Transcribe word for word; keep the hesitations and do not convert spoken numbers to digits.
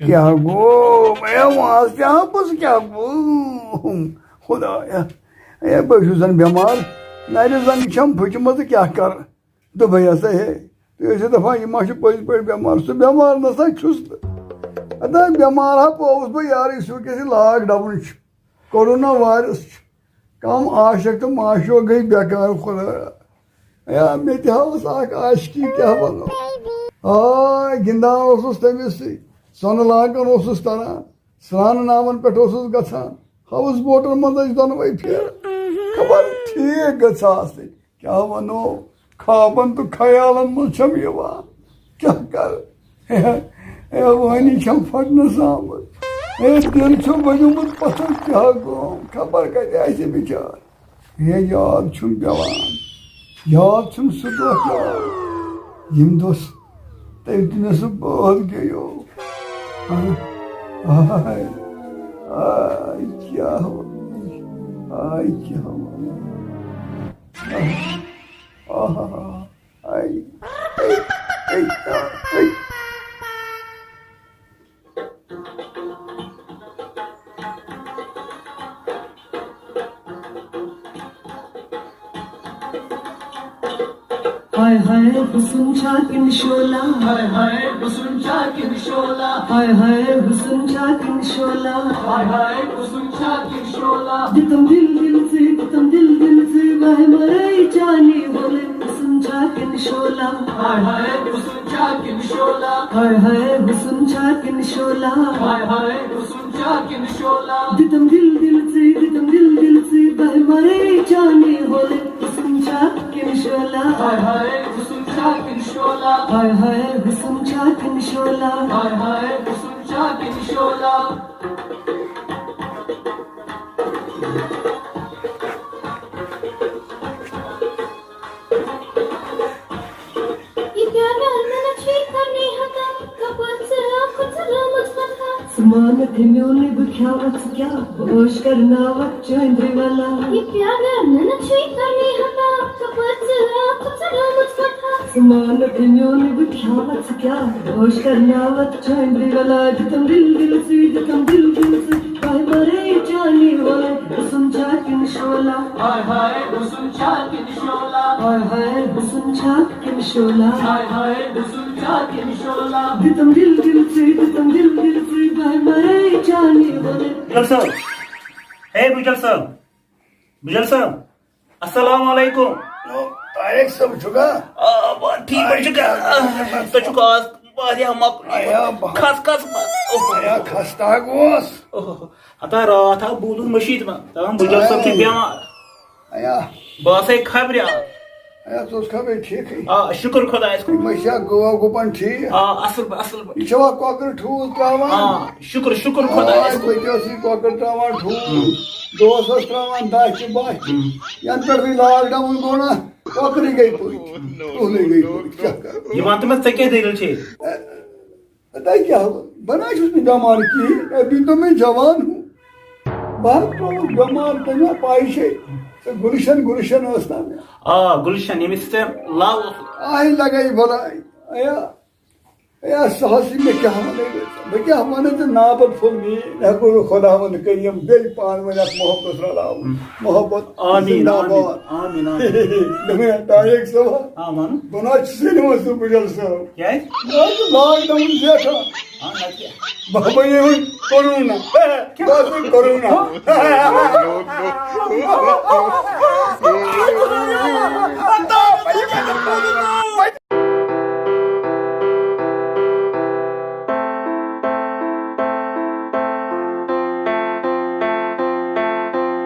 کیٛاہ گوٚو؟ اے، وَن حظ، کیٛاہ پوٚز کیٛاہ گوٚو؟ خدایا، اے، بہٕ چھُس زَن بٮ۪مار، نَرِ زَن چھَم پھٕچمٕژ، کیٛاہ کَرٕ؟ دوٚپمَے، ہسا ہے، تُہۍ ٲسِو دَپان، یہِ ما چھُ پٔزۍ پٲٹھۍ بٮ۪مار؟ سُہ بٮ۪مار نہ سا چھُس نہٕ۔ ہتا بٮ۪مار ہا پوٚوُس بہٕ یارٕے، سُہ کیٛاہ سا لاک ڈاوُن چھُ، کورونا وایرس چھُ۔ کم عاشق تہٕ معشوق گٔے بیکار، خدایا۔ یا، مےٚ تہِ ہا اوس اکھ عاشقی، کیٛاہ وَنو۔ آے، گِنٛدان اوسُس تٔمِس سۭتۍ، سۄنہٕ لاگان اوسُس تَران، سرٛانہٕ ناوَن پٮ۪ٹھ اوسُس گژھان، ہاوُس بوٹَن منٛز ٲسۍ دۄنوَے پھیران۔ خبر ٹھیٖک گٔژھا آسٕنۍ۔ کیٛاہ وَنو، خوابَن تہٕ خیالَن منٛز چھَم یِوان۔ کیٛاہ کَرٕ؟ ہے، ہے، وٲنی چھَم پھٹنَس آمٕژ۔ ہے، دِل چھُم بَنیومُت پَتھر، کیٛاہ گوٚو؟ خبر کَتہِ آسہِ بِچار۔ ہے، یاد چھُم پٮ۪وان۔ یاد چھُم سُہ دۄہ پٮ۪وان، ییٚمہِ دۄہ سُہ تٔمۍ تہِ مےٚ سُہ بٲتھ گیٚیو۔ آے، آے، کیٛاہ وَنہٕ؟ آے، کیٛاہ وَنہٕ؟ آہا، آہا، آے، اے، اے، اے۔ ہائے ہائے حسن چھا کِنہٕ شولا؟ ہائے ہائے حسن چھا کِنہٕ شولا؟ ہائے ہائے حسن چھا کِنہٕ شولا؟ ہائے ہائے حسن چھا کِنہٕ شولا؟ دِتم دِل دِل ژٕے، دِتم دِل دِل ژٕے، بہٕ مرے چانی وولے۔ حسن چھا کِنہٕ شولا؟ ہائے ہائے حسن چھا کِنہٕ شولا؟ ہائے ہائے حسن چھا کِنہٕ شولا؟ ہائے ہائے حسن چھا کِنہٕ شولا؟ دِتم دِل دِل ژٕے، دِتم دِل دِل ژٕے، بہٕ مرے چانی وولے۔ حسن چھا کِنہٕ شولا؟ ہائے ہائے حسن چھا کِنہٕ شولا؟ ہائے ہائے حسن چھا کِنہٕ شولا؟ ہائے ہائے حسن چھا کِنہٕ شولا؟ یہِ پیٛارٕ ننہٕ چھُے کرنی ہتا، کپٲرۍ ژٕ آکھ ژٕ رٲمٕژ پتھا۔ ژٕ مانکھ میونٕے بہٕ کھیاوتھ ژٕ کیٛاہ، بہٕ عٲش کرناوتھ چٲنٛدرِ ولا۔ یہِ پیٛارٕ ننہٕ چھُے کرنی ہتا، کپٲرۍ ژٕ آکھ ژٕ رٲمٕژ پتھا۔ ژٕ مانکھ میونٕے بہٕ کھیاوتھ ژٕ کیٛاہ، بہٕ عٲش کرناوتھ چٲنٛدرِ ولا۔ دِتم دِل دِل ژٕے، دِتم دِل دِل ژٕے، بہٕ مرے چانی ولا۔ حسن چھا کِنہٕ شولا؟ ہائے ہائے حسن چھا کِنہٕ شولا؟ ہائے ہائے حسن چھا کِنہٕ شولا؟ ہائے ہائے حسن چھا کِنہٕ شولا؟ دِتم دِل دِل ژٕے، دِتم دِل دِل ژٕے، بہٕ مرے چانی ولا۔ بُجل صٲب، ہے بُجل صٲب، بُجل صٲب، السلام علیکم۔ طارق صٲب چھُکھا؟ آ، بہٕ ٹھیٖک پٲٹھۍ چھُکھا؟ آ، تُہۍ چھُکھ آز واریاہ مۄکلیمٕتۍ۔ آیا بہٕ۔ کھس، کھس، کھس۔ اوہ۔ آیا خستہ گوس۔ اوہ۔ ہتا راتھ آو بوٗزُم مٔشیٖد منٛز، دَپان بُجل صٲب چھِ آے۔ بٮ۪مار۔ آیا۔ بہٕ آسَے خبرِ آز۔ آیا، ژٕ اوسکھا بیٚیہِ ٹھیٖکھٕے؟ آ، شُکُر خۄدایَس کُن۔ یِم ٲسیا گٲو گُپَن ٹھیٖک؟ آ، اَصٕل پٲٹھۍ، اَصٕل پٲٹھۍ۔ یہِ چھَوا کۄکرٕ ٹھوٗل ترٛاوان؟ آ، شُکُر، شُکُر خۄدایَس آے، کُن۔ بہٕ تہِ اوسُس یہِ کۄکر ترٛاوان ٹھوٗل۔ ہُم۔ دۄہَس ٲس ترٛاوان دَچھ بَچھ۔ ہُم۔ یَنہٕ پٮ۪ٹھ وۄنۍ lockdown گوٚو نا، کۄکرٕے گٔے پٔتۍ۔ ٹھوٗلٕے گٔے پٔتۍ۔ کیٛاہ کَرو؟ یہِ وَن تہٕ مےٚ، ژےٚ کیٛاہ دٔلیٖل چھے؟ اے، تۄہہِ کیٛاہ، بہٕ نہ چھُس نہٕ بٮ۪مار کِہیٖنۍ، تۄہہِ بیٚیہِ دوٚپ مےٚ جوان ہُہ۔ بہٕ حظ ترٛووُس بٮ۪مار، تۄہہِ ما پَے چھے، سُہ گُلشن، گُلشن ٲس نا مےٚ۔ آ، گُلشن، ییٚمِس ژےٚ love اوسُتھ۔ آے لگے بلاے، ایا، ایا، سُہ حظ چھِ مےٚ کیٛاہ وَنَے بہٕ، بہٕ کیٛاہ وَنَے ژےٚ، نابد پھوٚل میٛٲنۍ، ہٮ۪کو نہٕ خۄداوند کٔرِتھ، یِم بیٚیہِ پانہٕ ؤنۍ اَتھ محبتَس رَلاوُن۔ محبت آمیٖن، زِندہ آمیٖن، باد۔ آمیٖن، آمیٖن۔ دوٚپمَے، طارق صٲب، آ، وَن۔ بہٕ نہ حظ چھُسٕے نہٕ وۄنۍ سُہ بُجل صٲب۔ کیٛازِ؟ بہٕ حظ چھُس lockdown زیٹھان۔ آ، نَتہٕ کیٛاہ؟ بہٕ ہا بَنے وۄنۍ کورونا۔ کیٛاہ؟ بہٕ حظ بَنے کورونا۔